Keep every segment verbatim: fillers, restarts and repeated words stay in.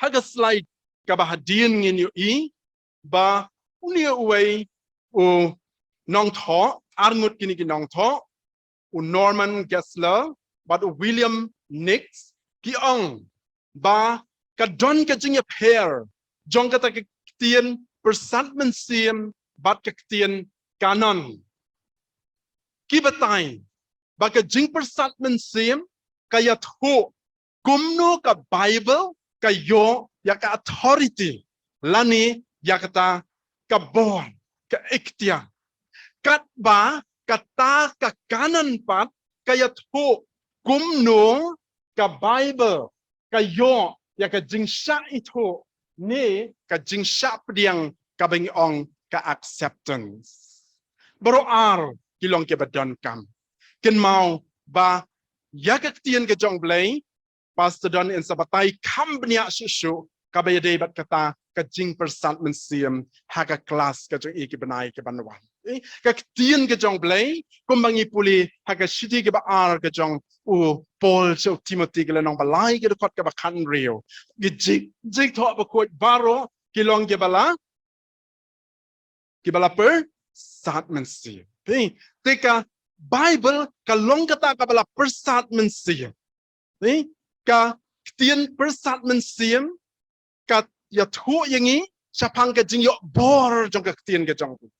Ha ka slide kaba hadien ngin ïohi ba une uwei u nongthoh, arngut kine ki nongthoh, u Norman Geisler bad u William Nix, ki ong ba ka don ka jingïapher jong kata ka ktien pyrsad mynsiem bad ka ktien canon. Ki batai ba ka jingpyrsad mynsiem ka ïathuh kumno ka Bible ka ïoh ïa ka authority lane ïa kata ka bor, ka iktiar. Katba kata ka canon pat ka ïathuh kumno ka Bible ka ïoh ïa ka jingshah ithuh ne ka jingshah pdiang kaba ngi ong ka acceptance. Baroh ar ki long kiba donkam. Kynmaw ba ïa ka ktien ka jong U Blei, Pastor Don yn sa batai kham bniah shuh shuh kaba ïadei bad kata ka jingpyrsad mynsiem ha ka klas ka jong i ki bnai ki ban wan. Eh, ka ktien ka jong U Blei, kumba ngi pule ha ka shithi kaba ar ka jong u Paul sha u Timothy, ka lynnong ba lai ka dkhot kaba khathynriew. Ki jing, jingthoh bakhuid baroh ki long kiba la, kiba la pyrsad mynsiem. Te, te ka Bible ka long kata kaba la pyrsad mynsiem. Te ka ktien pyrsad mynsiem ka ïathuh ïa ngi shaphang ka jingïoh bor jong ka ktien ka jong u.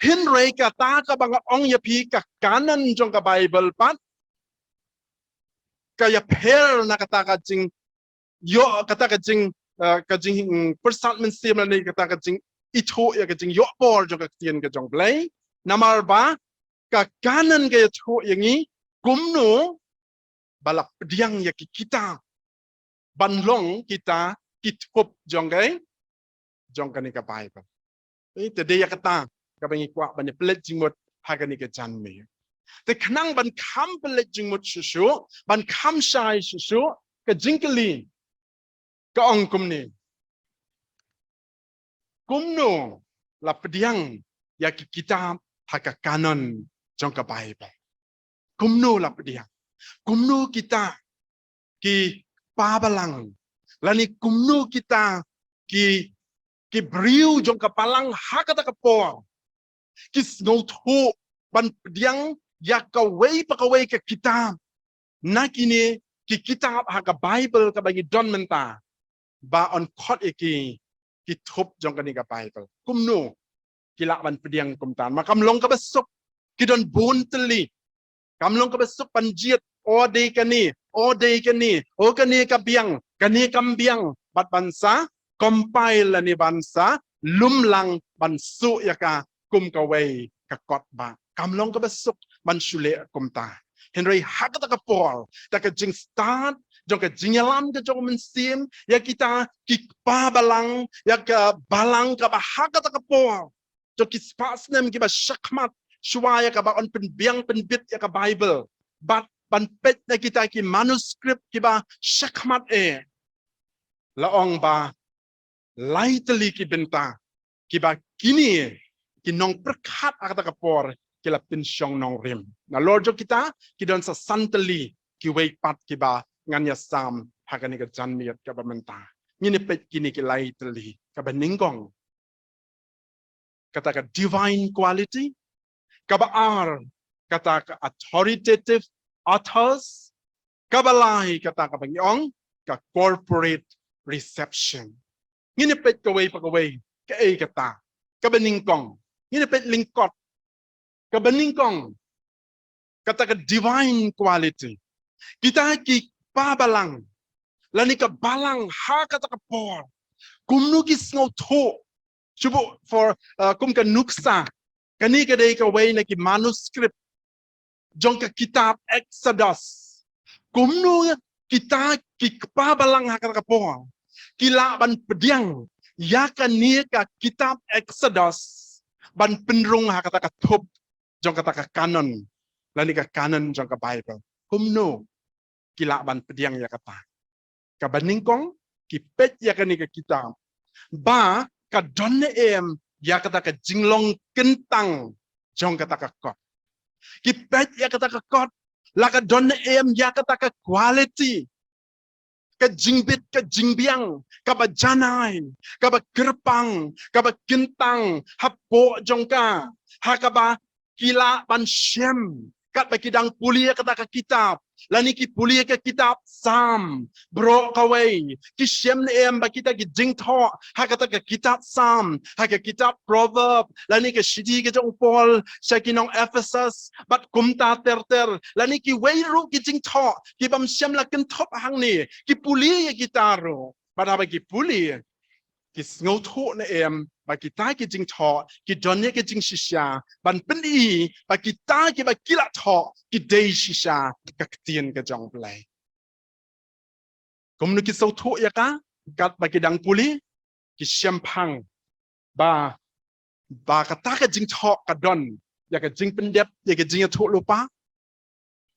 Hynrei kata kaba nga ong ïa phi, ka canon jong ka Bible pat ka ïapher na kata ka jing ïoh, kata ka jing, eh, ka jing, mm, pyrsad mynsiem lane kata ka jingithuh ïa ka jingïoh bor jong ka ktien ka jong U Blei. Namar ba ka canon ka ïathuh ïa ngi kumno ba la pdiang ïa ki kitab ban long kita ki thup jong ka, jong kane ka Bible. Eh, te dei ïa kata kaba ngi kwah ban ïa pynleit jingmut ha kane ka janmiet. Te khnang ban kham pynleit jingmut shuh shuh, ban kham shai shuh shuh, ka jingkylli ka ong kumne: Kumno la pdiang ïa ki kitab ha ka canon jong ka Bible? Kumno la pdiang? Kumno kita ki kpa balang, lane kumno kita ki, ki briew jong ka balang ha kata ka por ki sngewthuh ban pdiang ïa kawei pa kawei ka kitab na kine ki kitab ha ka Bible kaba ngi don mynta, ba yn khot ïa ki ki thup jong kane ka Bible? Kumno ki lah ban pdiang kumta? Ma kam long kaba suk, ki don bun tylli. Kam long kaba suk ban jied, o dei kane, o dei kane, o kane ka biang, kane kam biang, bad ban sa compile lane ban sa lum lang ban suh ïa ka kum kawei ka kot ba. Kam long kaba suk ban shu leh kumta. Hynrei ha kata ka por, da ka jingstad jong ka jingïalam ka jong u Mynsiem ïa kita ki kpa balang, ïa ka balang kaba ha kata ka por jong ki spah snem kiba shakhmat shuwa ïa kaba yn pynbiang pynbit ïa ka Bible, bad ban peit na kita ki manuscript kiba shakhmat eh, la ong ba lai tylli ki bynta kiba kine ki nongpyrkhat ha kata ka por ki la pynshong nongrim. Nalor jong kita ki don sa san tylli kiwei pat kiba ngan ïa sam ha kane ka janmiet kaba mynta. Ngin ïa peit kine ki lai tylli. Kaba nyngkong, kata ka divine quality. Kaba ar, kata ka authoritative authors. Kaba lai, kata kaba ngi ong ka corporate reception. Ngin ïa peit kawei pa kawei, kaei kata. Kaba nyngkong, ngin ïa peit lyngkot. Kaba nyngkong, kata ka divine quality. Kita ki kpa balang lane ka balang ha kata ka por, kumno ki sngewthuh? Shu buh for, uh, kum ka nuksa, kane ka dei kawei na ki manuscript jong ka kitab Exodus. Kumno kita ki kpa balang ha kata ka por ki lah ban pdiang ïa kane ka kitab Exodus ban pynrung ha kata ka thup jong kata ka canon, lane ka canon jong ka Bible? Kumno ki lah ban pdiang ïa kata? Kaba nyngkong, ki peit ïa kane ka kitab ba ka don ne em ïa kata ka jinglong kyntang jong kata ka kot. Ki peit ïa kata ka kot, la ka don ne em ïa kata ka quality. ka jingbit ka jingbiang, kaba janai, kaba kyrpang, kaba kyntang hapoh jong ka, ha kaba ki lah ban shem katba ki dang pule ïa kata ka kitab. Lane ki pule ïa ka kitab Salm baroh kawei, ki shem ne em ba kita ki jingthoh ha kata ka kitab Salm, ha ka kitab Proverb, lane ka shithi ka jong u Paul sha ki nong Ephesus, bad kumta ter ter, lane kiwei ruh ki jingthoh ki bym shym la kynthup hangne, ki pule ïa kita ruh. Bad haba ki pule, ki sngewthuh ne em ba kita ki jingthoh ki don ïa ki jingshisha ban pyni ba kita kiba ki la thoh ki dei shisha ka ktien ka jong U Blei. Kumno ki sngewthuh ïa ka? Katba ki dang pule, ki shemphang ba, ba kata ka jingthoh ka don ïa ka jingpyndep ïa ka jingïathuhlypa,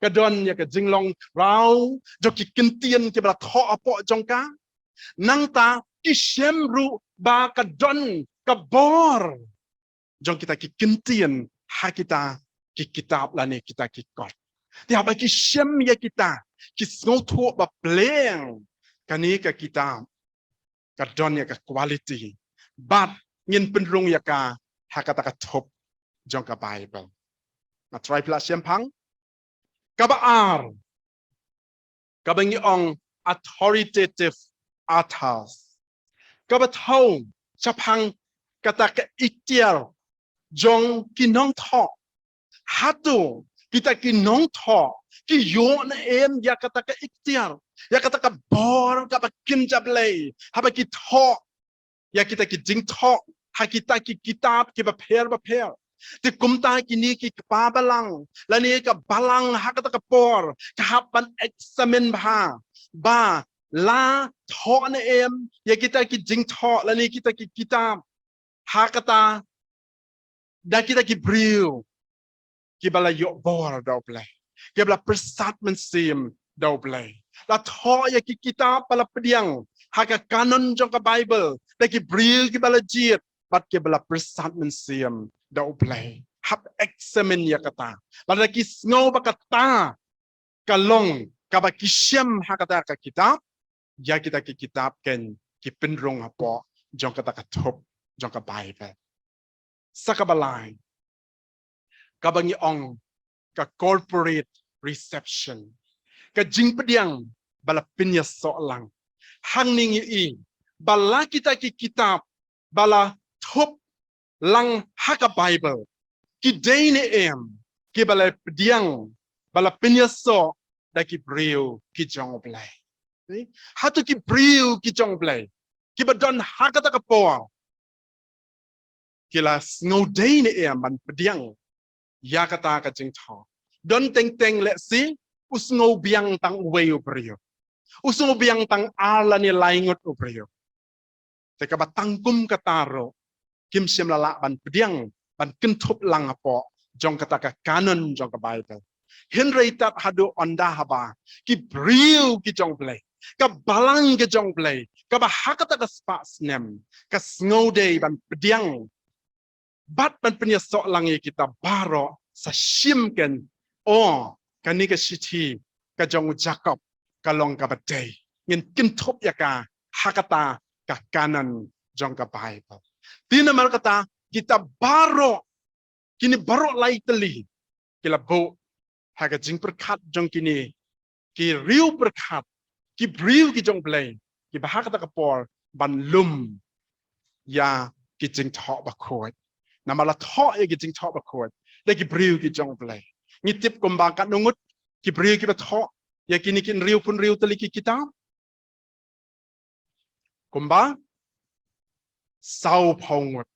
ka don ïa ka jinglong raw jong ki kyntien kiba la thoh hapoh jong ka. Nangta ki shem ruh ba ka don ka bor jong kita ki kyntien ha kita ki kitab lane kita ki kot. Te haba ki shem ïa kita, ki sngewthuh ba pleng kane ka kitab ka don ïa ka quality. Bad ngin pynrung ïa ka ha kata ka thup jong ka Bible. Nga trai phi la shemphang. Kaba ar, kaba ngi ong authoritative authors. Kaba thew shaphang kata ka iktiar jong ki nongthoh. Hato kita ki nongthoh ki ïoh ne em ïa kata ka iktiar, ïa kata ka bor kaba kin ja Blei, haba ki thoh ïa kita ki jingthoh ha kita ki kitab kiba pher ba pher? Te kumta kine ki kpa balang lane ka balang ha kata ka por ka hap ban examine bha ba la thoh ne em ïa kita ki jingthoh lane kita ki kitab ha kata da kita ki briew kiba la ïoh bor da U Blei, kiba la pyrsad mynsiem da U Blei. La thoh ïa ki kitab ba la pdiang ha ka kanon jong ka Bible da ki briew kiba la jied bad kiba la pyrsad mynsiem da U Blei. Hap examine ïa kata. Lada ki sngew ba kata ka long kaba ki shem ha kata ka kitab, ïa kita ki kitab ken ki pynrung hapoh jong kata ka thup jong ka Bible. Sa kaba lai, kaba ngi ong ka corporate reception, ka jingpdiang ba la pynïasoh lang. Hangne ngi i ba la kita ki kitab ba la thup lang ha ka Bible ki dei ne em kiba la pdiang, ba la pynïasoh da ki briew ki jong U Blei? Hato ki briew ki jong U Blei kiba don ha kata ka por ki la sngew dei ne em ban pdiang ïa kata ka jingthoh? Don teng teng lehse u sngew biang tang uwei u briew, u sngew biang tang ar lane lai ngut u briew. Te kaba tang kum kata ruh kim shym la lah ban pdiang ban kynthup lang hapoh jong kata ka kanon jong ka Bible. Hynrei tad haduh ynda haba ki briew ki jong U Blei, ka balang ka jong U Blei kaba ha kata ka spah snem ka sngew dei ban pdiang bad ban pynïasoh lang ïa kita baroh, sa shim ken, o, kane ka shithi ka jong u Jakob ka long kaba dei, ngin kynthup ïa ka ha kata ka kanon jong ka Bible. Te namar kata kita baroh, kine baroh lai tylli ki la buh ha ka jingpyrkhat jong kine ki riew pyrkhat, ki briew ki jong U Blei kiba ha kata ka por ban lum ïa ki jingthoh bakhuid. Namar la thoh ïa ki jingthoh bakhuid da ki briew ki jong U Blei. Ngi tip kumba katno ngut ki briew kiba thoh ïa kine ki hynriew phew hynriew tylli ki kitab? Kumba saw phew ngut.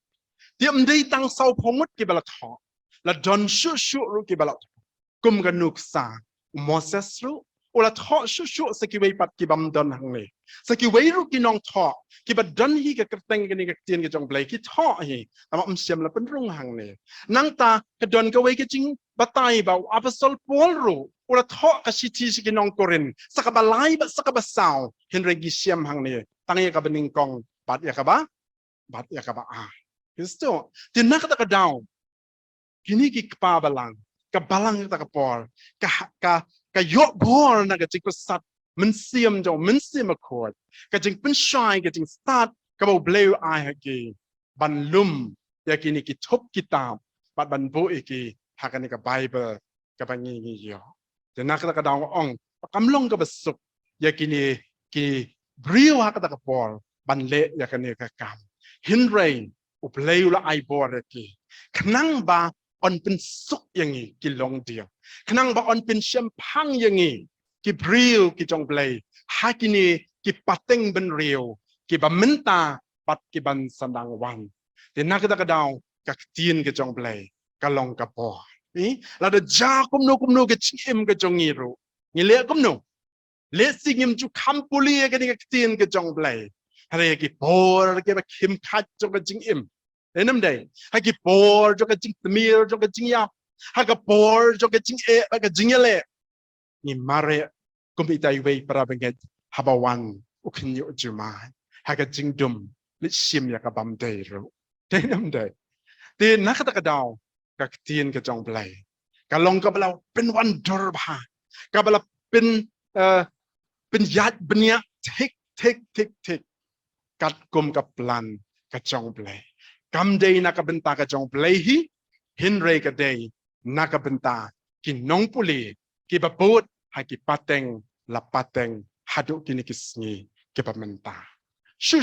Te ym dei tang saw phew ngut kiba la thoh, la don shuh shuh ruh kiba la thoh. Kum ka nuksa, u Moses ruh u la thoh shuh shuh sa kiwei pat ki bym don hangne. Sa kiwei ruh ki nongthoh kiba don hi ka kyrteng kane ka ktien ka jong U Blei ki thoh hi, tangba ym shym la pynrung hangne. Nangta ka don kawei ka jingbatai ba u Apostol Paul ruh u la thoh ka shithi sha ki nong Korinth, sa kaba lai bad sa kaba saw, hynrei ngi shem hangne tang ïa kaba nyngkong bad ïa kaba, bad ïa kaba ar. Kristo. Te na kata ka daw kine ki kpa balang, ka balang kata ka por ka, ka, ka ïoh bor na ka jingpyrsad mynsiem jong u Mynsiem Bakhuid, ka jingpynshai, ka jingstad kaba U Blei u ai ha ki, ban lum ïa kine ki thup kitab bad ban buh ïa ki ha kane ka Baibl kaba ngi ngi ïoh. Te na kata ka daw nga ong ba kam long kaba suk ïa kine ki briew ha kata ka por ban leh ïa kane ka kam. Hynrei U Blei u la ai bor ïa ki khnang ba yn pynsuk ïa ngi ki longding, khnang ba yn pynshemphang ïa ngi ki briew ki jong U Blei ha kine ki pateng bynriew kiba mynta bad kiban sa nang wan. Te na kata ka daw ka ktien ka jong U Blei ka long ka bor. Lada jia kumno kumno ka jingim ka jong ngi ruh, ngi leh kumno? Lehse ngim ju kham pule ïa kane ka ktien ka jong U Blei. Hynrei ha ki por kiba khim khat jong ka jingim, em dei, ha ki por jong ka jingtmir, jong ka jingïap, ha ka por jong ka jingeh bad ka jingïaleh, ngi mareh kum itai iwei i parabangeit haba wan u khynñiuh jumai ha ka jingdum, leit shim ïa ka bam dei ruh. Em dei. Te na kata ka daw ka ktien ka jong U Blei ka long kaba la pynwandur bha, kaba la pyn, eh, pynïaid bniah thik thik thik thik katkum ka plan ka jong U Blei. Kam dei na ka bynta ka jong U Blei hi, hynrei ka dei na ka bynta ki nongpule kiba bud ha ki pateng la pateng haduh kine ki sngi kiba mynta. Shuh